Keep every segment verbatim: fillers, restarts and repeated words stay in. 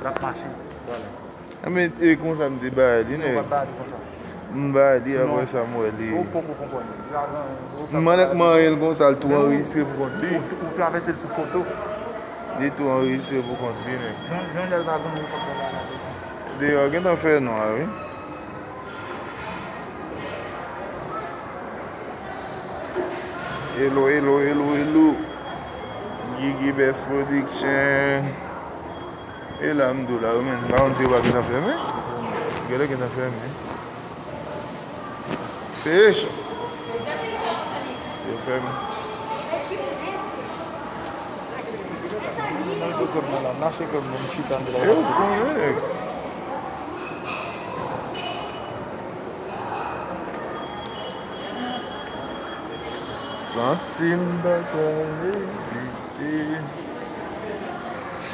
L ap mache. Vwala. Enben, e konsa m te bay li, nèg. Ou pa t bay li konsa. M bay li, apre sa, m wè li. Ou poko konprann li. M annik manyen l konsa, l tou anrejistre pou kont li. Ou, ou travèse l sou foto. Li tou anrejistre pou kont li, nèg. Jan, jan lè l pa goumen, li p ap fè bagay la. Deyò gentan fè nwa, wi. Hello, hello, hello, hello. Gigi Best Production. E la m di w la, wi, men. M pa konn si yo pa gentan fèmen. Genlè gentan fèmen. Fish. Yo fèmen. Mache kòb mwen la, mache kòb mwen, m chita andedan. E ou konnen, nèg. Santi m pa ka reziste.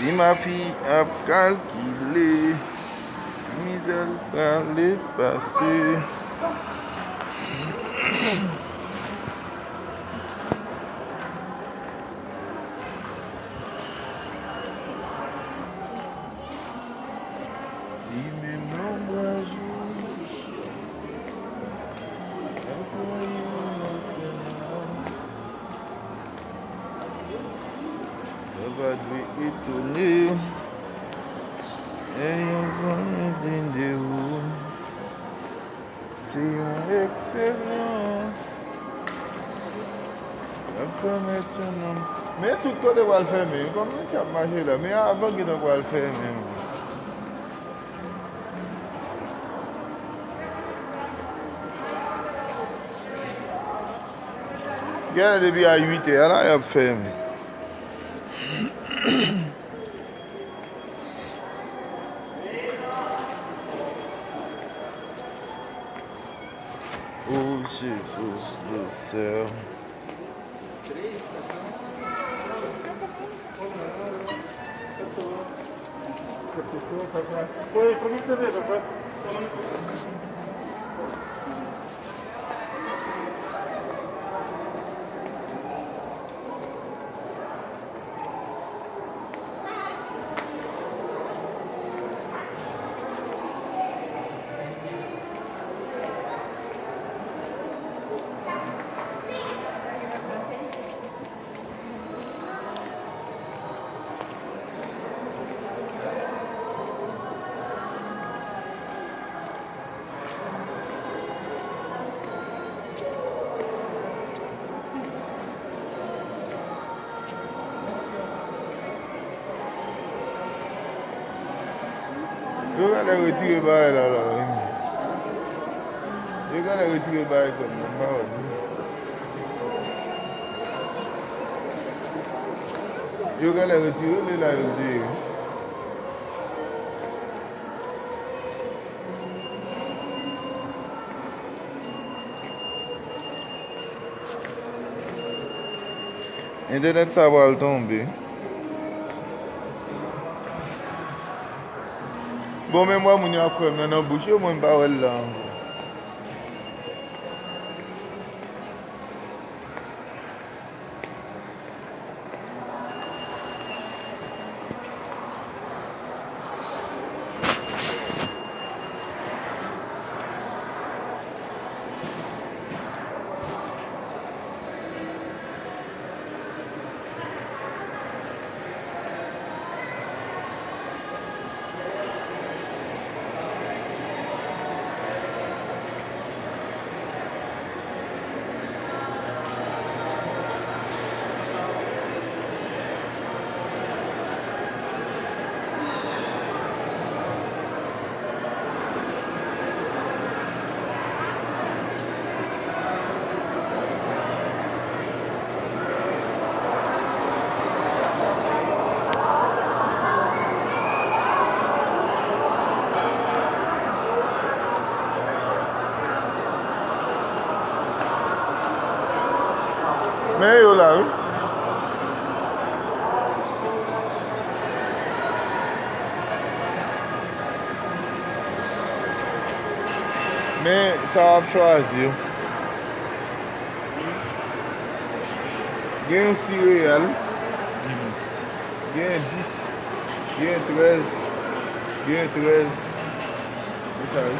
Ti mafi ap kalkile. Mizè l prale pase. Si menm lonbraj ou ap rayi w nan kè m, sa pa dwe etone lè yon zanmi di de ou. Se yon eksperyans k ap pèmèt yon nonm. Men tout kote pral fèmen, wi, kòm misye ap mache la, men avan gentan pral fèmen, wi. Genlè depi a uit è a la, y ap fèmen. Oh, Jesus do céu. Yo genlè retire bagay la la, wi. Yo genlè retire bagay kòb nan, m pa wè non. Yo genlè retire li la, yo di. Entènèt sa pral tonbe. Bon, men mwen, moun yo ap kwè m nan, nan bouch yo, mwen, m pa wè l la ankò. Men yo la, wi. Men sa w ap chwazi yo. Gen yon sireyal. Gen dis. Gen trèz. Gen trèz. Se sa, wi.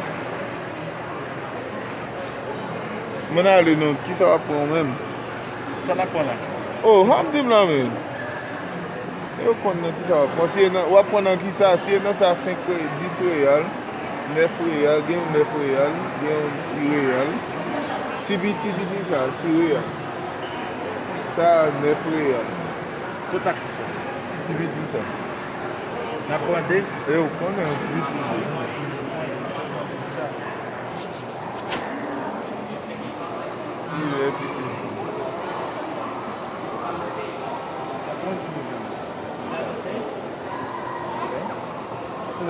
Mwen ale non, kisa w ap pran ou menm? Sa n ap pran la? Oh, pa ap di m la, men. Yo konn nan kisa w ap pran. Si e nan, w ap pran nan kisa? Si e nan sa, senk re-, dis reyal, nèf reyal, gen yon nèf reyal, gen yon sis reyal. Ti piti, piti sa, sis reyal. Sa, nèf reyal. Kot taksi sa? Ti piti sa. N ap pran de? E ou konnen, yon ti piti de. Ti lè piti.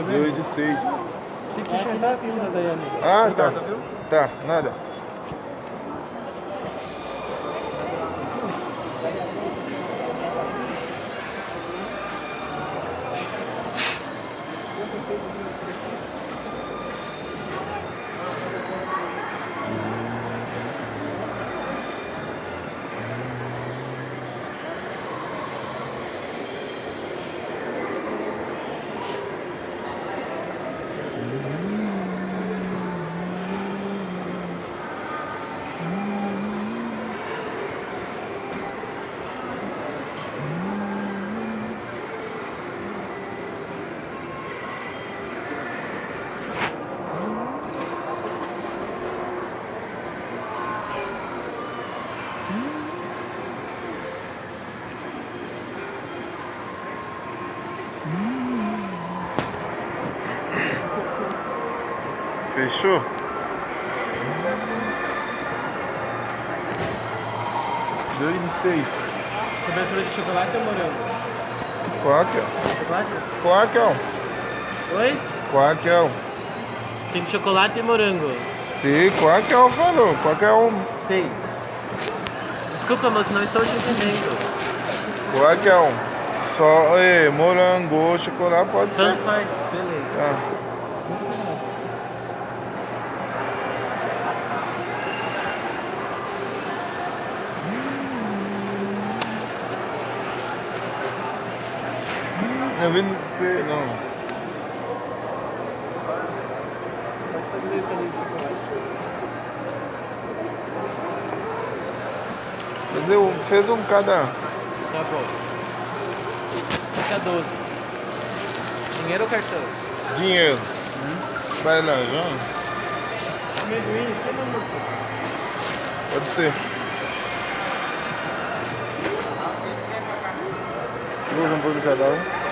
Deu de seis. Ah, tá. Tá, nada. Fè cho. Dois e seis. Você prefere chocolate ou morango? Qual que é? Chocolate? Qual que é? Oi? Qual que é? Tem chocolate e morango. Sim, qual que é o valor? Qual que é o... Sei. Desculpa, moço, não estou te entendendo. Qual que é um? Só, é, morango, chocolate, pode ser. Tanto faz, beleza. Tá. Eu vim ver, não. Pode fazer isso ali de chocolate. Fazer um, fez um cada. Tá bom. Fica doze. Dinheiro ou cartão? Dinheiro. Hum? Vai lá, João. Amendoim, você não gostou? Pode ser. Vou um pouco cada um.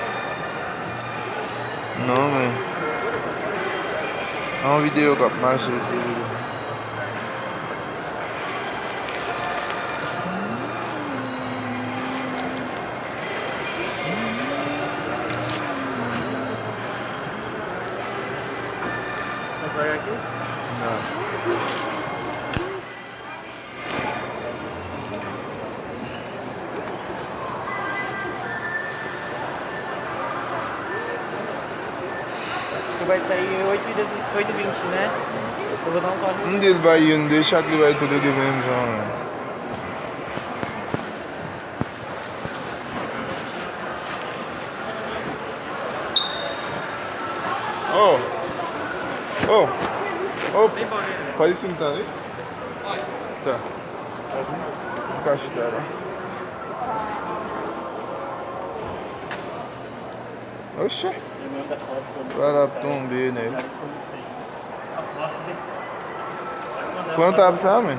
Não, man. É um vídeo que eu mache esse vídeo. Vai aqui? Não. Tu vai sair oito e dezoito, oito e vinte, né? Eu vou dar um corte. M di l bay youn de chak, li bay tou le de menm jan. Oh. Oh. Oh. Palisin tande. Sa. M ka chita la. Oh shit. Pral ap tonbe, nèg. Pran tab sa, men.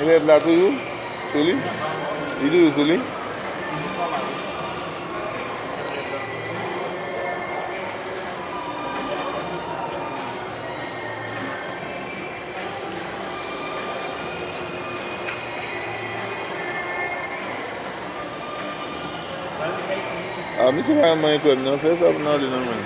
Li ret la toujou? Sou li? Li toujou sou li? A, misye pa janm manyen krèm, non. Fè sa pou n ale, non, men.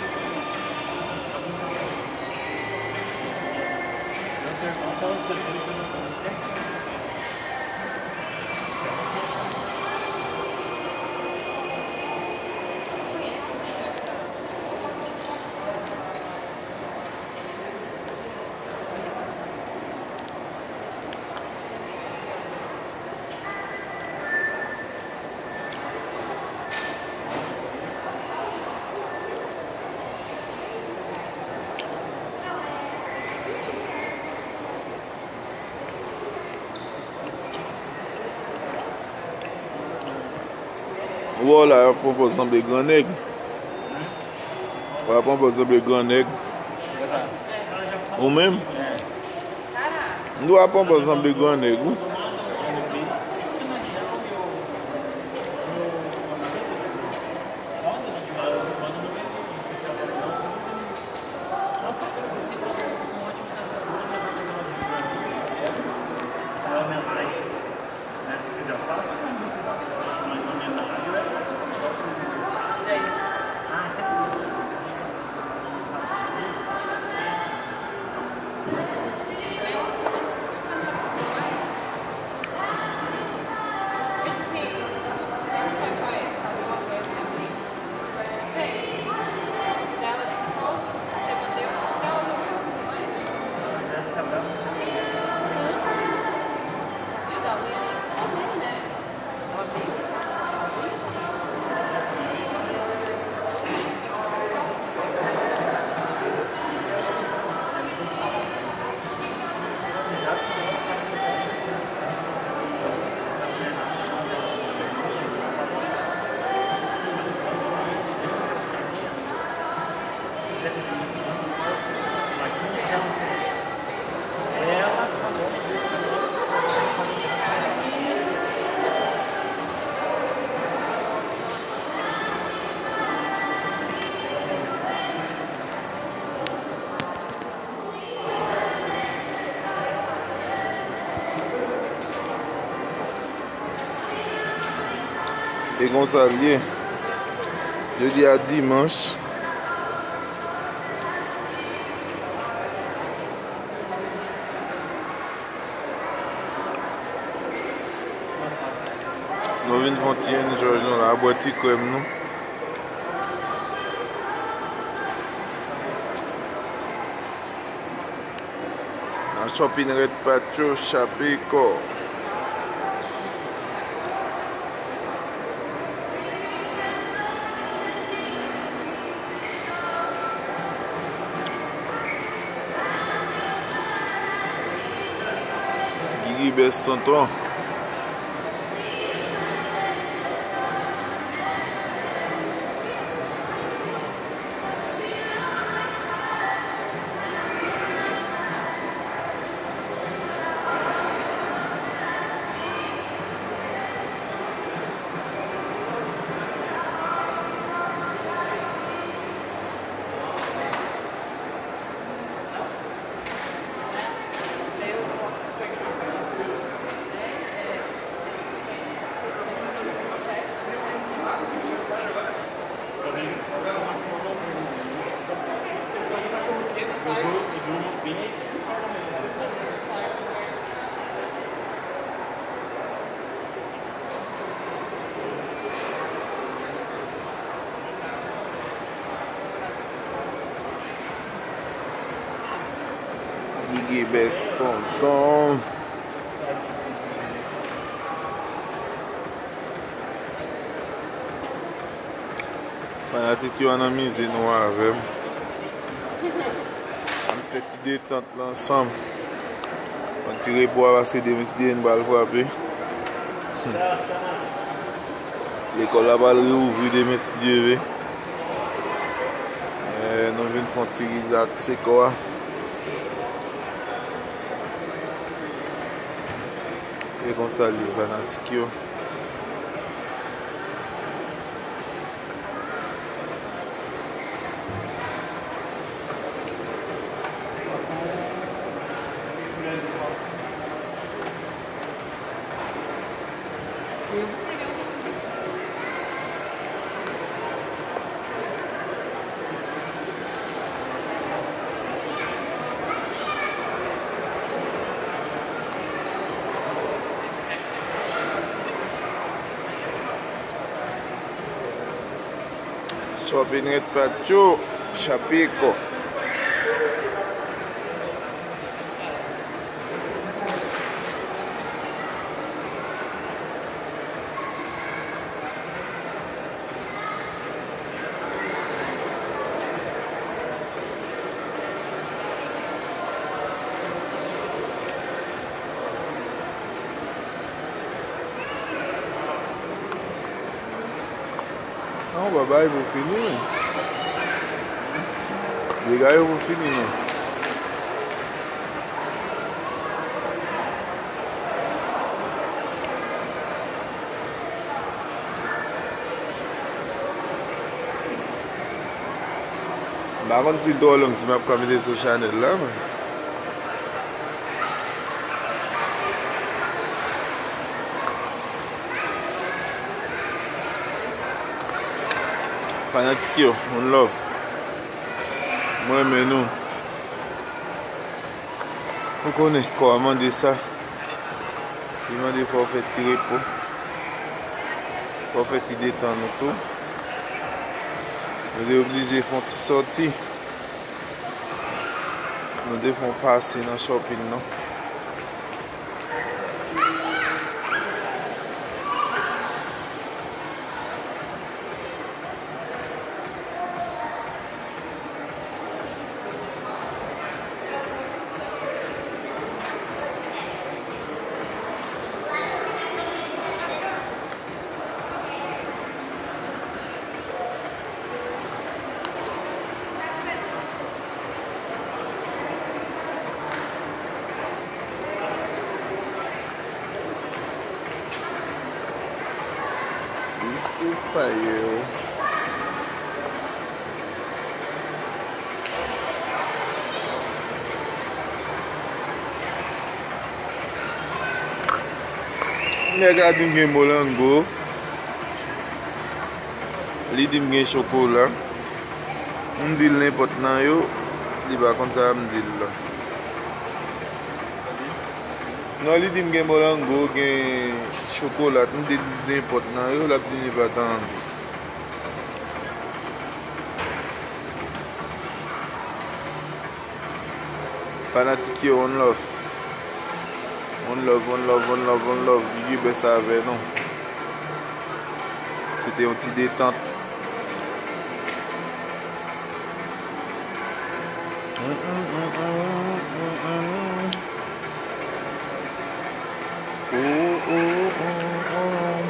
Ou wè w la, w ap pran pòz sanble gran nèg. W ap pran pòz sanble gran nèg. Ou menm? M di w ap pran pòz sanble gran nèg, wi. E konsa l ye. Jodi a dimanch. Nou vin fè yon ti enjoy nou la, bwè ti krèm nou. Nan shopping Red Patio, chape kò. Gigi Best Tonton. Gigi Best Tonton. Fanatik yo, ann anmize nou avè m. Ann fè ti detant ansanm. Pran ti repo a paske demen si Dye vle n pral frape. Lekòl la pral reouvri demen si Dye vle. Eh, nou vin fè yon ti rilakse kò a. E konsa l ye, fanatik yo. Shopping Red Patio, Chapiko. Non, bagay pou fini, men. Dega yo pou fini, non. M pa konn si l twò long, si m ap ka mete sou chanèl la, men. Fanatik yo, one love. Mwen renmen nou. Ou konnen, kò a mande sa. Li mande fò w fè ti repo. Fò w fè ti detann ou tou. Nou te oblije fè yon ti sòti. Nou te fè yon pase nan shopping nan. Biskit payo. Nèg la di m gen molango. Li di m gen chokola. M di l nenpòt nan yo, li pa konn sa m di l la. Non, li di m gen molango, gen chokolat. M di l nenpòt nan yo, l ap di m li pa tande. Fanatik yo, one love. One love, one love, one love, one love. Guigui Best avè nou. Se te yon ti detant. Mm, mm, mm, mm, mm, mm. Oh, oh, oh, oh.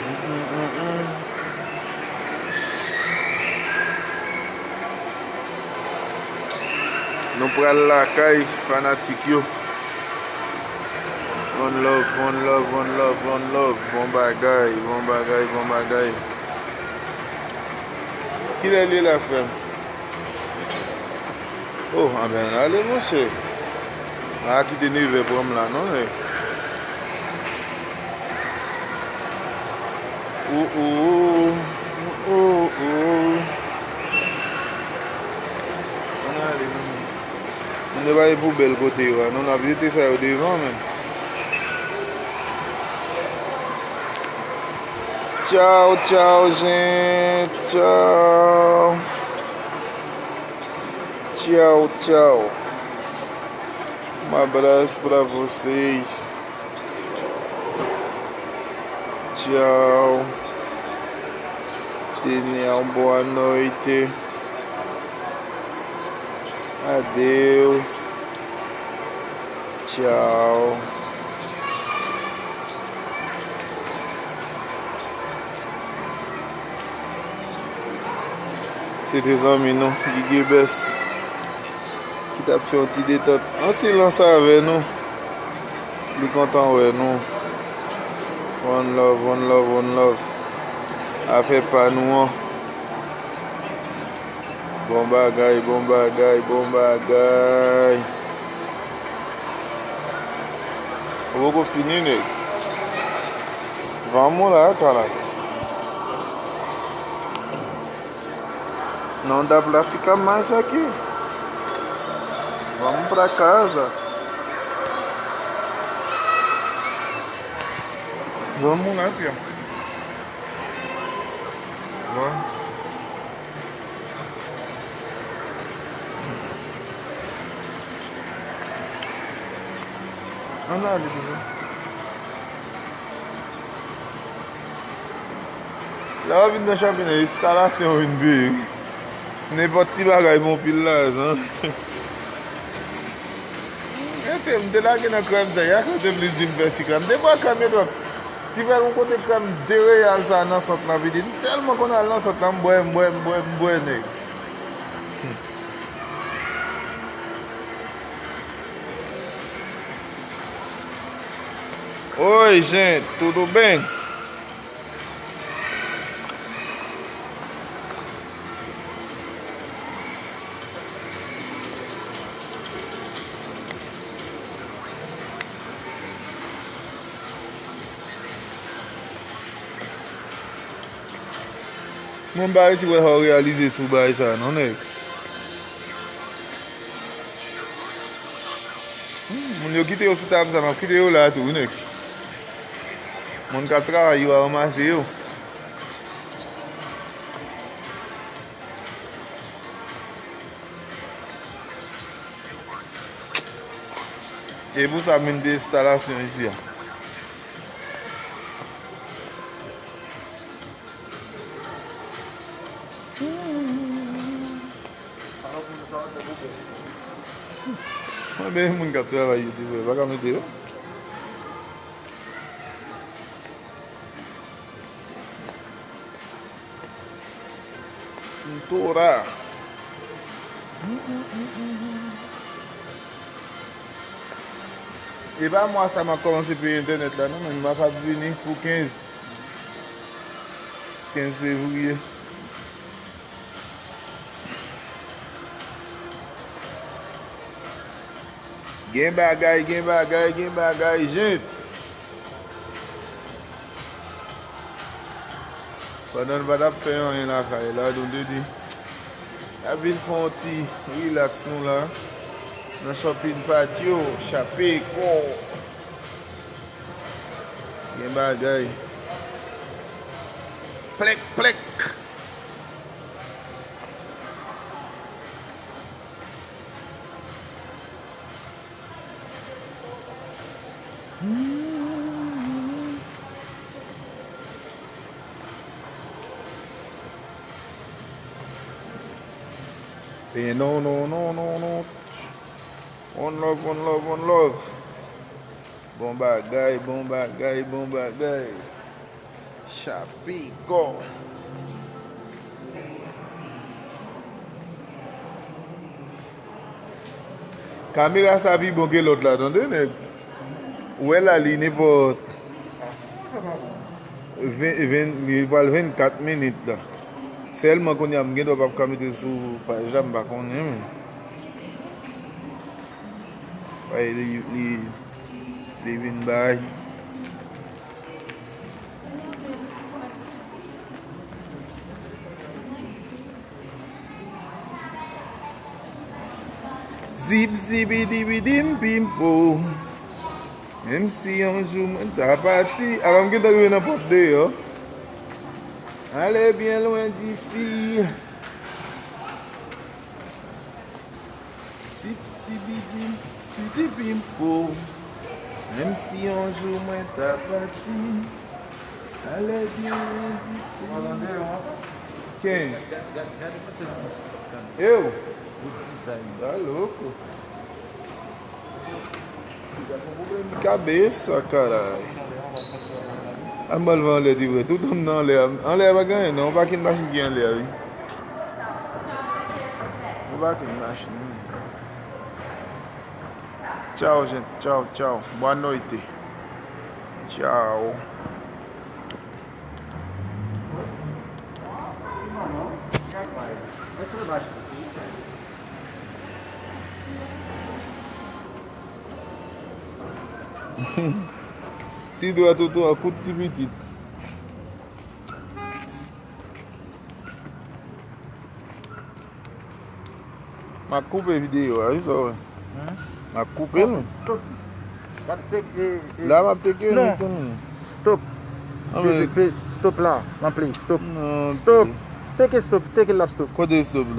Mm, mm, mm, mm. Nou pral lakay fanatik yo. One love, one love, one love, one love. Bon bagay, bon bagay, bon bagay. Kilè l ye la, frè m? Oh, anben, ale, monchè. A kite nevè pran m la, non, nèg. Oh, oh, oh, oh, oh. Ann ale, non. Moun yo pa gen poubèl kote yo a, non, n ap jete sa yo devan, men. Tchao, tchao, gente. Tchao. Tchao, tchao. Um abraço pra vocês. Tchau. Tenham boa noite. Adeus. Tchau. Se te zanmi nou, Guigui Best, ki t ap fè yon ti detant an silans avè nou. Kontan wè nou. One love, one love, one love. Afè pa nou an. Bon bagay, bon bagay, bon bagay. Ou poko fini, nèg. Vamos lá, caralho. Não dá pra ficar mais aqui. Vamos pra casa. Vamos lá, filha. Vamos. Analize, viu? Lè w ap vin nan Champignon, enstalasyon w vin peye. Nenpòt ti bagay gen anpil lajan. Mesye, m te lage nan krèm sa, y a kote plis di m fè sikla. M te pran krèm yo twòp. Ti frè, gon kote krèm de reyal sa nan sant lan, pitit. M tèlman konn al nan sant lan, m bwè, m bwè, m bwè, m bwè, nèg. Oi, gente, tudo bem? Mwen m pa resi wè sa w reyalize sou bagay sa non, nèg. Hmm, moun yo kite yo sou tab sa, m ap kite yo la tou, wi, nèg. Moun k ap travay yo a ranmase yo. E pou sa, m vin de enstalasyon isi a. Mwen, men moun k ap travay yo, ti frè, pa ka mete yo. Sintora. E pa mwa sa m ap kòmanse peye entènèt la, non, men m ap ap vini pou kenz. Kenz fevriye. Gen bagay, gen bagay, gen bagay, jent. Pandan n pa t ap fè anyen lakay la, nou te di, n ap vin fè yon ti rilaks nou la. Nan Shopping Patio, chape kò. Gen bagay. Plèk, plèk. Penyen, non, non, non, non, non. One love, one love, one love. Bon bagay, bon bagay, bon bagay. Chape kò. Kamera sa pi bon ke lòt la, tande, nèg. Ou wè la, li nenpòt ven, ven, li pral vennkat minit la. Sèlman kounye a, m gen dwa p ap ka mete l sou paj la, m pa konnen, men. Ay, li, li, li vin bay. Zip, zibidibidim, bim, bo. Menm si yon jou mwen ta pati. Avan m gentan rive nan pòt deyò. Ale byen lwen disi. Sip ti bidim, piti pim po. Menm si yon jou mwen ta pati, ale byen disi. Ken? Ew. Sa loko. Kabesa, karay. An ba l van anlè, ti frè. Tout moun nan anlè a. Anlè a pa gen anyen, non. Yon pakin machin ki anlè a, wi. Yon pakin machin, wi. Tchao, gente. Tchao, tchao. Boa noite. Tchao. Ti dwèt ou tou an kout ti pitit. M ap koupe videyo a, wi, sa w wè. M ap koupe l. Stop. Gad, teke, e, La m ap teke l, non. Stop. Ah, men Teke, pe- stop la, nan play, stop. Non, Stop. Teke stop, teke l ap stop. Kote stop la?